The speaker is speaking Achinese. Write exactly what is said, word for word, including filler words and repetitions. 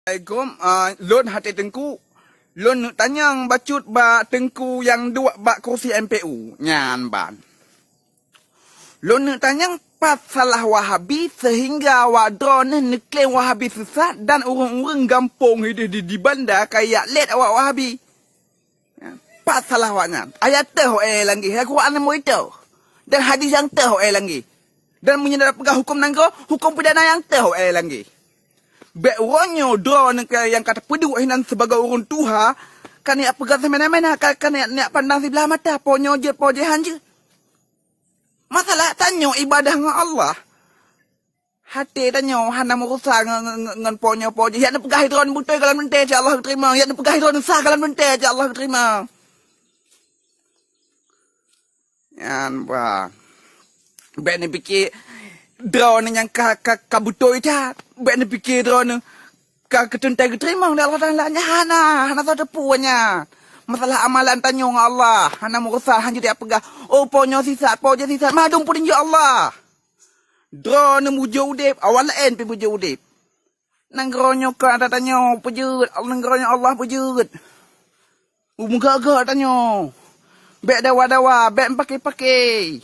Assalamualaikum. Ah, lôn até Teungku. Lôn neuk tanyong bacut bak Teungku nyang duek bak kursi M P U nyan ban. Lôn neuk tanyong, pat salah Wahabi sehingga awak droeneuh neuklaim Wahabi sesat dan ureuëng-ureuëng gampông ideh di, di Banda kajak lét awak Wahabi? Pat salah awaknyan? Ayat teuh ho e langgi, Al-Quran nyang muito, dan hadis nyang teuh ho e langgi. Dan meunyoe na peugah huköm nanggroe, huköm pidana nyang teuh ho e langgi. Bék uroe nyoe droeneuh nyang ka tapeuduek hinan sibagoe ureuëng tuha, ka neujak peugah seumena-mena, ka, ka neujak, neujak pandang siblah mata, po nyoe jeuet, po jih han jeuet. Masalah tanyoe ibadah ngon Allah, até tanyoe hana meurusa ngon, ngon, ngon, ngon po nyoe po jih. Yak neupeugah droeneuh beutôi goh lom teuntèe, insya Allah geuteurimong. Yak neupeugah droeneuh sah goh lom teuntèe, insya Allah geuteurimong. Nyan bah. Bék neupike droeneuh nyang ka, ka, ka beutôi that. Bék neupike droeneuh ka teuntèe geuteurimong lé Allah Taala. Nyan hana, hana soe teupeu nyan. Masalah amalan tanyoe ngon Allah, hana meurusa, han jeuet peugah, "Oh, po nyoe sisat, po jih sisat." Mandum peutunjuk Allah. Droeneuh beujeuet udép, awak laén pih beujeuet udép. Nanggroe nyoe ka ata tanyoe peujeuet, nanggroe nyoe Allah peujeuet. Meugagak tanyoe. Bék dawa-dawa, bék meupaké-paké.